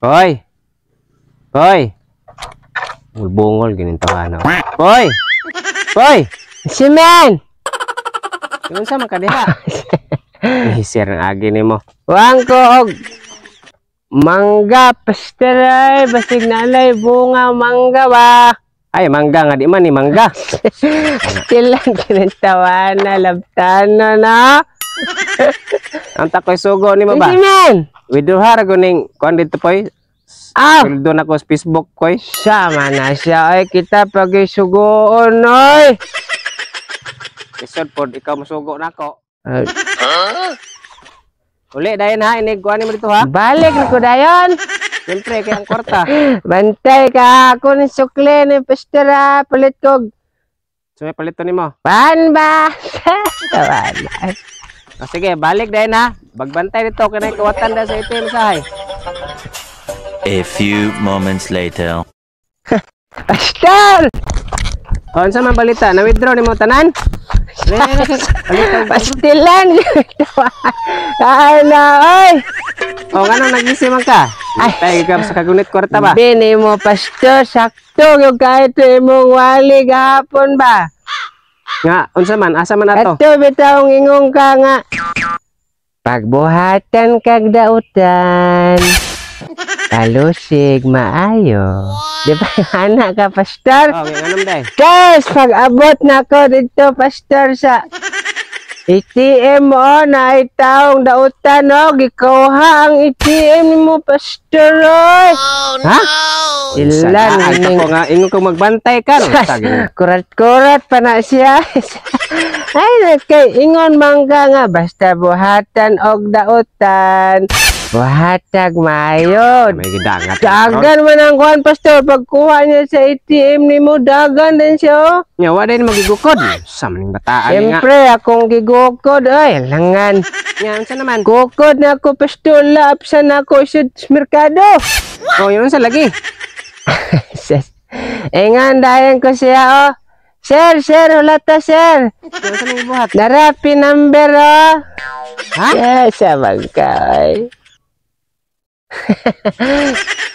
Hoy! Hoy! Bungol ganing tawana. Hoy! Hoy! Simen! Unsa man ka diha? Sir, ang agi nimo. Wang ko og mangga, pastor, ay, basig nalay bunga mangga ba? Ay, mangga nga di man ni mangga. Still lang kinatawana, labtano na. Ang takoy sugo nimo ba? Simen! Withdraw ra ning kuan dito, poy. Ah! Sweldo na ko sa Facebook, koy. Sama na siya ay kita pagisugoon oy. Lisod pod ikaw mosugo nako. Ay, Uli dayon ha, inig kuan nimo dito ha. Balik na ko dayon. Siyempre kay ang kwarta. Bantay ka ako ni sukli ni pastor ha. Palit ko So may palito nimo. pan ba? Tawana. O, sige, balik dayon ha. Bagbantay dito kay kawatan da sa ATM sahay. A few moments later. Pastor! O, unsa man balita? Na withdraw nimo tanan? Pastilan! Ay na, oy! O, ngano nagisi man ka? Ay. Ay, ka sa kagunit kwarta ba? Bini mo, pastor, sakto yung kahit imong wali gahapon ba? Nga, unsa man? Asa man ato? Ato bitaw ingong ka nga. Pagbuhatan kag dautan, kalusig maayo. Di ba anak ka, pastor? O, nganom day? Guys, pag abot na ko dito, pastor, sa ATM mo, na taong dautan, no? Gikuha ang ATM mo, pastor, oy. Ha? Ilan, Ay, ning ko nga ingon ko magbantay ka no. Sagi. Kurat-kurat pa na siya. Ay, kay ingon mangga nga, basta buhatan og dautan, buhatag maayo. May gidangat. Dagan man ang kuhan, pastor. Pagkuha niya sa ATM ni mo, dagan din siya, oh. Nya wa din magigukod. Sa maning bataan nga. Siyempre, akong gigukod. Ay, langan. Nya unsa naman? Gukod na ako, pastor. Laapsan na ako sa merkado. O, yun unsa lagi? Sus. Ingan, dayon ko siya, oh. Sir, sir, hulata, sir. Nya unsa nang gibuhat? Narapi number, oh. Ha? Yes, sabag ka, ay.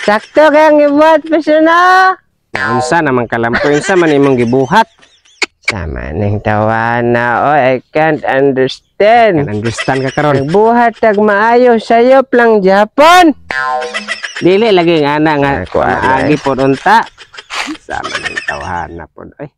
Sakto kang ibuhat, pastor, na. Unsa naman kalampoy, unsa man imong gibuhat? Sama ning tawana, oh. I can't understand. Can understand ka karon. Nagbuhat tag maayo, sayop lang Japon. Dili lagi nga ana nga Ay, kuan, maagi pod unta. Sama ning tawhana pod ay.